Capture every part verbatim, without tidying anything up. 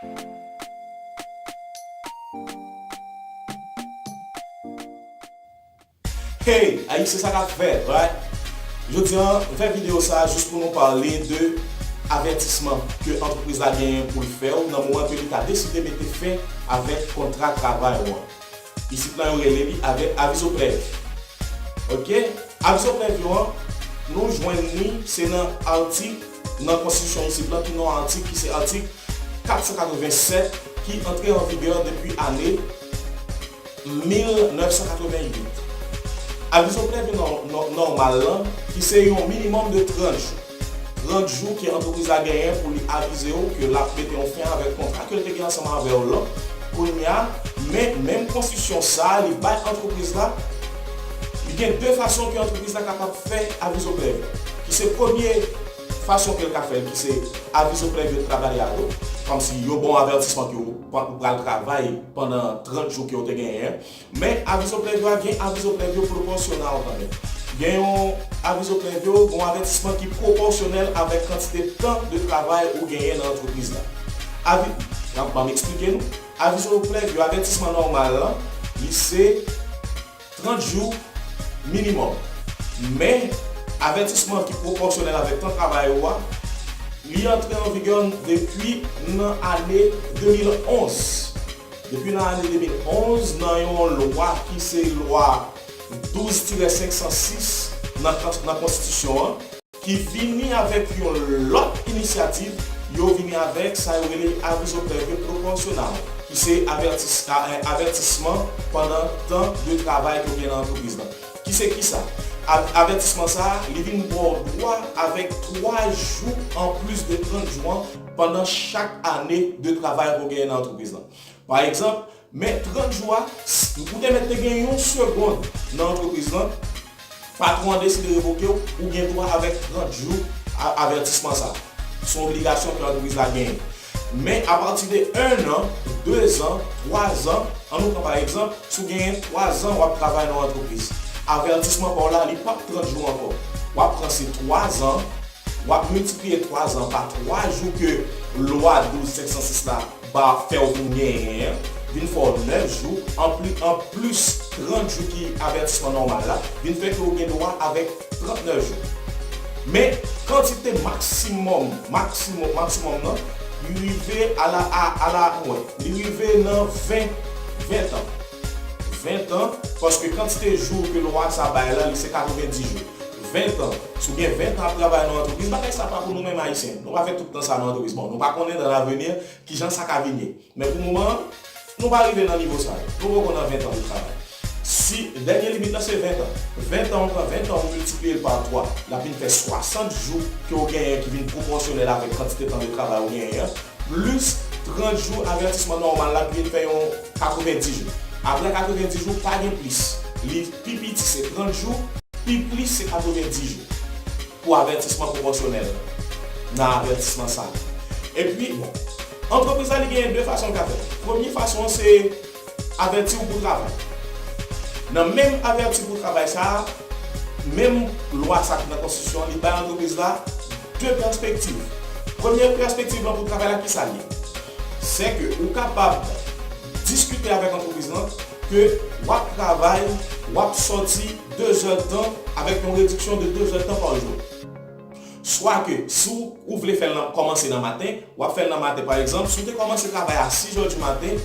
Hey, Ayisyen, sa k ap fèt, right? Jodi a, m fè videyo sa a jis pou nou pale de avètisman ke antrepriz la genyen pou l fè w nan moman ke li ta deside mete fen avèk kontra travay ou an. Isit la, yo rele li avèk avizo prèv. Oke? Avizo prèv yo an, nou jwenn li, se nan atik, nan konstitisyon isit la, ki nan atik, ki se atik kat san katreven sèt, ki antre an vigè depi ane mil nèf san katreven uit. Avizo prèv nò-, nò-, nòmal lan, ki se yon minimòm de trant jou. Trant jou ke antrepriz la genyen pou li avize w ke l ap mete yon fen avèk kontra ke l te gen ansanm avè w lan. Kounye a, men menm konstitisyon sa a, li bay antrepriz la, li gen de fason ke antrepriz la kapab fè avizo prèv, ki se premye fason ke l ka fè l, ki se avizo prèv yo travayè yo, kòmsi yo ba w avètisman ke w pa-, ou pral travay pandan trant jou ke w te genyen an. Men avizo prèv yo a gen avizo prèv yo pwopòsyonèl kanmenm. Gen yon avizo prèv yo, gen yon avètisman ki pwopòsyonèl avèk kantite tan de travay ou genyen nan antrepriz la. Avi-, ban, ban m eksplike nou. Avizo prèv yo, avètisman nòmal lan, li se trant jou minimòm. Men, avètisman ki pwopòsyonèl avèk tan travay ou a, li antre an vigè depi nan ane de mil onz. Depi nan ane de mil onz, nan yon lwa ki se lwa douz tirè senk san sis nan, nan konstitisyon an, ki vini avèk yon lòt inisyativ, yo vini avèk sa yo rele avizo prèv yo pwopòsyonèl, ki se avètis-, a-, a-, avètisman pandan tan de travay ke w gen nan antrepriz lan. Ki se kisa? A-, avètisman sa a, li vin ba w dwa avèk twa jou anplis de trant jou an pandan chak ane de travay ke w genyen nan antrepriz lan. Pa egzanp, men trant jou a, s-, ou te mèt te gen yon segonn nan antrepriz lan, patwon an deside revoke w, ou gen dwa avèk trant jou a-, avètisman sa. Se yon obligasyon ke antrepriz la genyen. Men apati de en an, de zan, twa zan, an nou pran pa egzanp, si w genyen twa zan w ap travay nan yon antrepriz, avètisman pa w la, li p ap trant jou ankò. W ap pran se twa zan, w ap miltipliye twa zan pa twa jou ke lwa douz senk san sis la ba fè w vin genyen an, vin fè w nèf jou, anpli-, anplis trant jou ki avètisman nòmal la, vin fè ke w gen dwa avèk trant nèf jou. Men, kantite maksimòm, maksimòm, maksimòm nan, li rive a la, a, a la, mwen, li rive nan ven, ven tan. Ven tan, paske kantite jou ke lwa sa bay la, li se katrevenndis jou. Ven tan. Si w gen ven tan ap travay nan yon antrepriz, bagay sa pa pou nou menm Ayisyen. Nou pa fè tout tan sa nan antrepriz. Bon, nou pa konnen nan lavenir kijan sa ka vin ye. Men pou moman an, nou pa rive nan nivo sa yo. Nou poko nan ven tan pou travay. Si dènye limit lan se ven tan. Ven tan, ou pran ven tan, ou miltipliye l pa twa, l ap vin fè swasant jou ke w genyen ki vin pwopòsyonèl avèk kantite tan de travay ou genyen an, plis trant jou avètisman nòmal la ki vin fè yon katrevenndis jou. Apre katrevenndis jou, pa gen plis. Li pi piti se trant jou, pi plis se katrevenndis jou pou avètisman pwopòsyonèl nan avètisman sa a. Epi, bon, antrepriz la, li genyen de fason l ka fè. Premye fason an, se avèti w pou travay. Nan menm avèti pou travay sa a, menm lwa sa ki nan konstitisyon an, li bay antrepriz la de pèspektiv. Premye pèspektiv lan pou travay la, ki sa l ye? Se ke ou kapab diskite avèk antrepriz lan ke w ap travay, w ap sòti de zèdtan avèk yon rediksyon de de zèdtan pa jou. Swa ke si w, ou vle fè l nan, kòmanse nan maten, w ap fè l nan maten. Pa egzanp, si w te kòmanse travay a sis è di maten,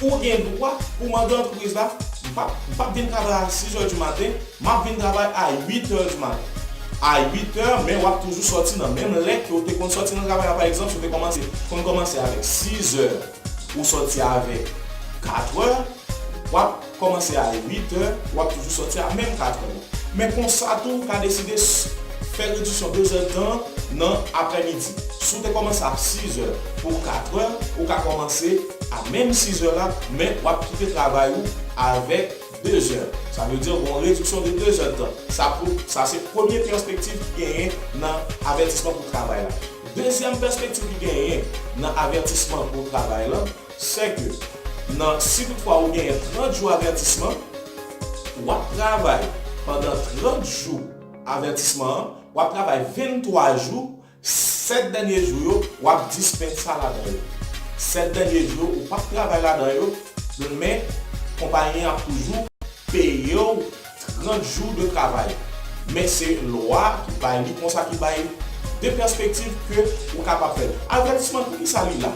ou gen dwa pou mande antrepriz la, "M p ap, m p ap vin travay a sis è di maten, m ap vin travay a uit è di maten." A uit è, men w ap toujou sòti nan menm lè ke w te konn sòti nan travay la. Pa egzanp, si w te kòmanse, konn kòmanse avèk sis è, ou sòti avèk kat è, w ap kòmanse a uit è, w ap toujou sòti a menm kat è. Men konsa tou, ou ka deside s-, fè rediksyon de zèdtan nan aprèmidi. Si w te kòmanse a sis è pou kat è, ou ka kòmanse a menm sis è la, men w ap kite travay ou avèk de zè. Sa vle di yon rediksyon de de zèdtan. Sa pou, sa se premye pèspektiv ki genyen nan avètisman pou travay la. Dezyèm pèspektiv ki genyen nan avètisman pou travay la, se ke nan, si toutfwa ou genyen trant jou avètisman, w ap travay pandan trant jou avètisman an, w ap travay venntwa jou, sèt dènye jou yo, w ap dispense sa ladan yo. sèt dènye jou ou p ap travay ladan yo, men konpayi an ap toujou peye w trant jou de travay. Men se lwa ki bay li konsa, ki bay de pèspektiv ke ou kapab fè l. Avètisman, poukisa li la?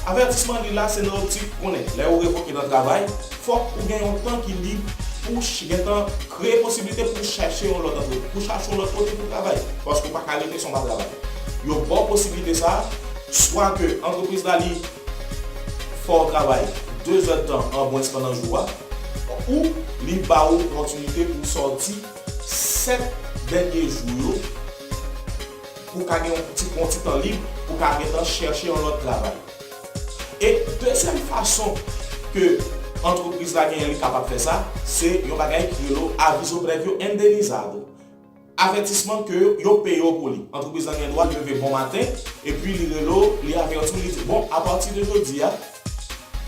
Avètisman li la, se nan optik konnen lè ou revoke nan travay, fòk ou gen yon tan ki lib pou ch- gen tan kreye posiblite pou chèche yon lòt antre- pou chache yon lòt kote pou travay, paske ou pa ka rete san w pa travay. Yo ba w posiblite sa, swa ke antrepriz la li fè w travay de zè tan an mwens pandan jou a, ou li ba w opòtinite pou w sòti sèt dènye jou yo pou w ka gen yon ti, yon ti tan lib, pou w ka gentan chèche yon lòt travay. E dezyèm fason ke antrepriz la genyen li kapab fè sa, se yon bagay ki rele aviso prévio indenizado. Avètisman ke yo peye w pou li. Antrepriz lan gen dwa leve bon maten, epi li rele w, li avèti w, li di, bon, apati de jodi a,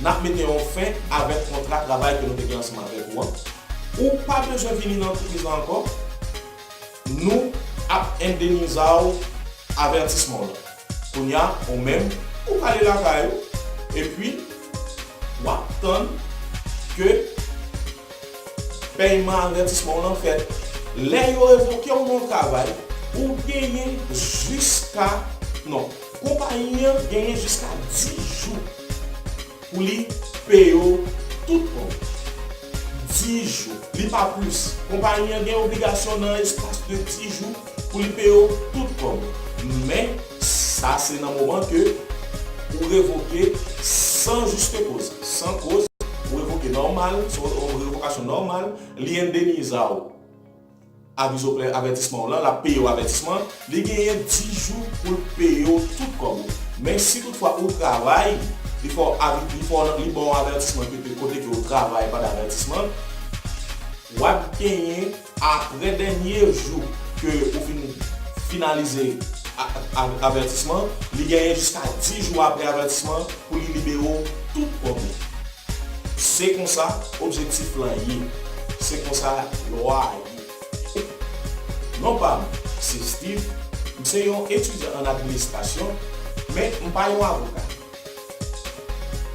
n ap mete yon fen avèk kontra travay ke nou te gen ansanm avèk ou an. Ou pa bezwen vini nan antrepriz lan ankò. Nou ap endenize w avètisman w lan. Kounye a, ou menm, ou prale lakay ou, epi w ap tann ke pèyman avètisman w lan fèt. Lè yo revoke w nan yon travay, ou genyen jiska, non, konpayi an genyen jiska dis jou pou li peye w tout kòb. Dis jou, li pa plis. Konpayi an gen obligasyon nan espas de dis jou pou li peye w tout kòb. Men, sa se nan moman ke ou revoke san juste cause, san koz, ou revoke nòmal, se yon revokasyon nòmal, li endenize w. Avizo prè- avètisman w lan, l ap peye w avètisman, li genyen dis jou pou l peye w tout kòb ou. Men si toutfwa ou travay, li fè w avi- li fè w- li ba w avètisman ke te- kote ke ou travay pandan avètisman, w ap genyen apre dènye jou ke ou fin finalize a- a- avètisman, li genyen jiska dis jou apre avètisman pou li libere w tout kòb ou. Se konsa objektif lan ye. Se konsa lwa a ye. Non pa m, se Steve. M se yon etidyan an administrasyon, men m pa yon avoka.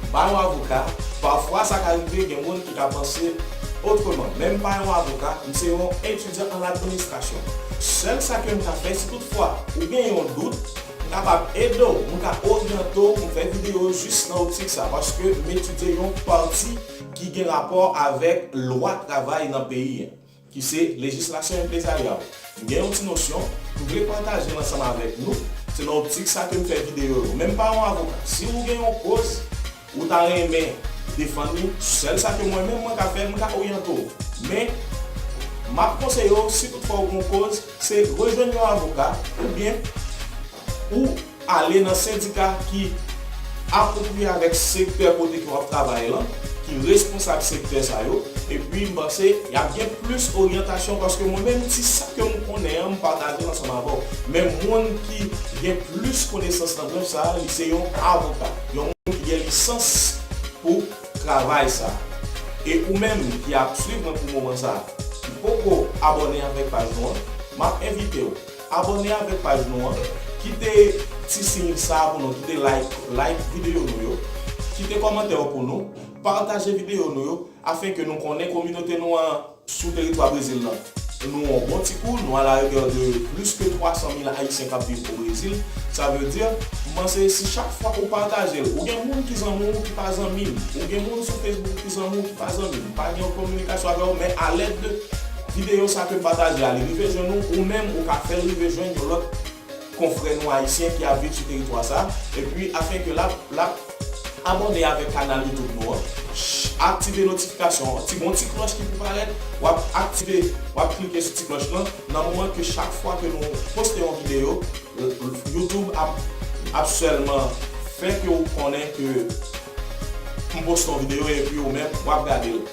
M pa yon avoka. Pafwa, sa ka rive, gen moun ki ka panse otreman. Men m pa yon avoka, m se yon etidyan an administrasyon. Sèl sa ke m ka fè, si toutfwa ou gen yon dout, m kapab ede w, m ka oryante w, m fè videyo jis nan optik sa, paske m etidye yon pati ki gen rapò avèk lwa travay nan peyi an, ki se lejislasyon enplezaryal. M gen yon ti nosyon, m vle pataje l ansanm avèk nou, se nan optik sa ke m fè videyo yo. Men m pa yon avoka. Si ou gen yon koz, ou ta renmen defann li, sèl sa ke mwen menm mwen ka fè, m ka oryante w. Men, m ap konseye w, si toutfwa ou gen yon koz, se rejwenn yon avoka, oubyen ou ale nan sendika ki apwopriye avèk sektè kote ke w ap travay lan, ki responsab sektè sa yo, epi m panse y ap gen plis oryantasyon, paske mwen menm, ti sa ke m konnen an, m pataje l ansanm avè w. Men moun ki gen plis konesans nan branch sa a, li se yon avoka, yon moun ki gen lisans pou travay sa a. E ou menm ki ap swiv mwen pou moman sa a, ki poko abòne avèk paj nou an, m ap envite w abòne avèk paj nou an, kite ti siy sa a pou nou, kite like, like videyo nou yo, kite kòmantè w pou nou, pataje videyo nou yo, afenke nou konnen kominote nou an sou teritwa Brezil lan. Nou yon bon ti kou, nou à la hauteur de plus que trois cent mille Ayisyen k ap viv o Brezil. Sa vle di, m panse si chak fwa ou pataje l, ou gen moun ki zanmi w ki pa zanmi m, ou gen moun sou Facebook ki zanmi w ki pa zanmi m, pa gen yon kominikasyon avè w, men alèd de videyo sa ke m pataje a, li rive jwenn ou, ou menm ou ka fè l rive jwenn yon lòt konfrè nou ayisyen ki ap viv sou teritwa sa, epi afenke l ap, l ap abòne avèk kanal YouTube nou an, ch- aktive notifikasyon an, ti gon ti klòch ki pou parèt, w ap aktive, w ap klike sou ti klòch lan, nan moman ke chak fwa ke nou poste yon videyo, YouTube ap, ap sèlman fè ke ou konnen ke m poste yon videyo epi ou menm w ap gade l.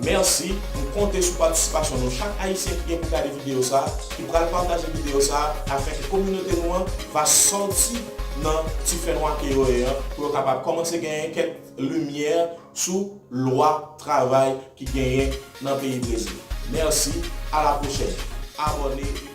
Mèsi, m konte sou patisipasyon nou chak ayisyen ki gen pou gade videyo sa, ki pral pataje videyo sa, afenke kominote nou an va sòti nan ti fènwa ke yo ye an, pou yo kapab kòmanse genyen kèk limyè sou lwa travay ki genyen nan peyi Brezil. Mèsi, a la pwochèn. Abòne.